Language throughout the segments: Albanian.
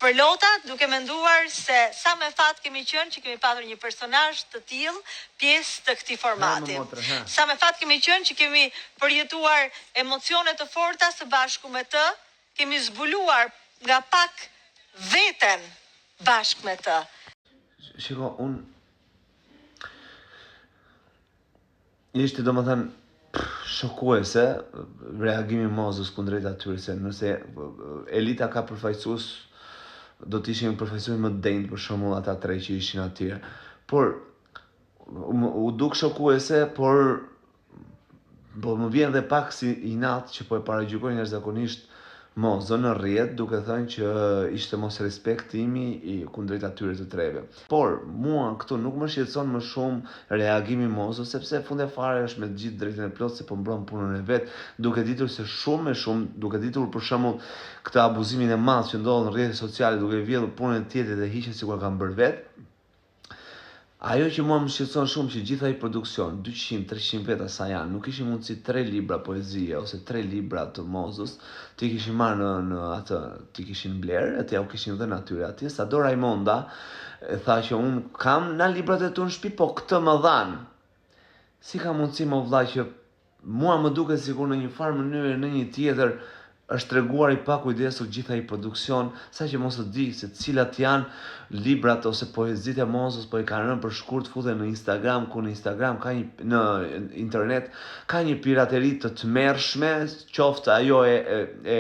Përlota duke menduar se sa me fat kemi qenë që kemi patur një personazh të tillë pjesë të këtij formati. Sa me fat kemi qenë që kemi përjetuar emocione të forta së bashku me të, kemi zbuluar nga pak veten bashkë me të. Shiko, unë Ishte domethënë shokuese reagimi i Mozës kundrejt atyre se nëse elita ka përfaqësues do të ishin përfaqësues më të denjë për shembull ata tre që ishin atje. Por u duk shokuese, por po më vjen dhe pak si inat që po e paragjykojnë jashtëzakonisht Mozën në rrjet duke thënë që ishte mosrespektimi i kundrejt atyre të treve. Por, mua këtu nuk më shqetëson më shumë reagimi i Mozës sepse fund e fare është me të gjithë drejtën e plotë se po mbron punën e vet, duke ditur se shumë e shumë, duke ditur për shembull këtë abuzimin e madh që ndodh në rrjetet sociale duke vjedhur punën e tjetrit dhe hiqen sikur e kanë bërë vetë. Ajo që mua më shqetëson shumë që gjithë ai produksion, 200, 300 veta sa janë, nuk kishin mundësi tre libra poezie ose tre libra të Mozës, t'i kishin marrë në në atë, t'i kishin blerë e t'jua kishin dhënë atyre atje, sado Rajmonda e tha që unë kam na librat e tu në shtëpi, po këtë më dhanë. Si ka mundësi mo vlla që Mua më duket sikur në një farë mënyre në një tjetër është treguar i pakujdesur gjithë ai produksion, saqë mos të di se cilat janë librat ose poezitë e Mozës, po i kanë rënë për shkurt futen në Instagram, ku në Instagram ka një në internet ka një pirateri të tmerrshme, qoftë ajo e e, e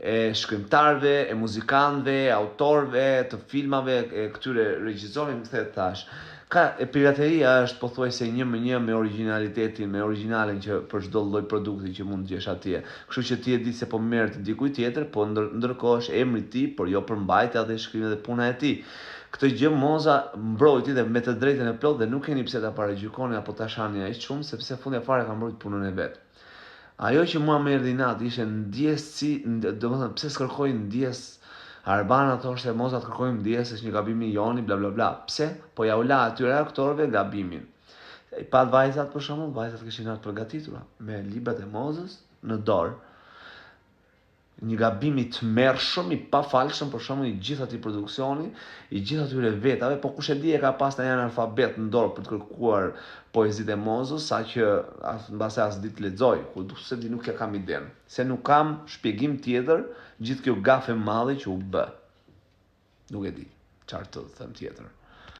e shkrimtarëve, e muzikantëve, e autorëve të filmave, e këtyre regjisorëve, më the thash. Ka e pirateria është pothuajse një më një me origjinalitetin, me origjinalen që për çdo lloj produkti që mund të gjesh atje. Kështu që ti e di se po merr të dikujt tjetër, po ndër, ndërkohë është emri i tij, por jo përmbajtja dhe shkrimi dhe puna e tij. Këtë gjë Moza mbrojti dhe me të drejtën e plotë dhe nuk keni pse ta paragjykoni apo ta shani aq shumë, sepse fundja fare ka mbrojtur punën e vet. Ajo që mua më erdhi inat ishte ndjesë si, domethënë pse s'kërkoi ndjesë Arbana thoshte Moza të kërkojmë ndjesë është një gabim i joni bla bla bla. Pse? Po ja u la atyre aktorëve gabimin. I patë vajzat për shembull, vajzat kishin ardhur përgatitura me librat e Mozës në dorë. Një gabim i tmerrshëm, i pafalshëm për shembull i gjithë atij produksioni, i gjithë atyre vetave, po kush e di e ka pas ndonjë analfabet në dorë për të kërkuar poezitë e Mozës, saqë as mbase as di të lexojë, ku s'e di nuk ja kam idenë, se nuk kam shpjegim tjetër gjithë kjo gafë e madhe që u bë. Nuk e di çfarë të them tjetër.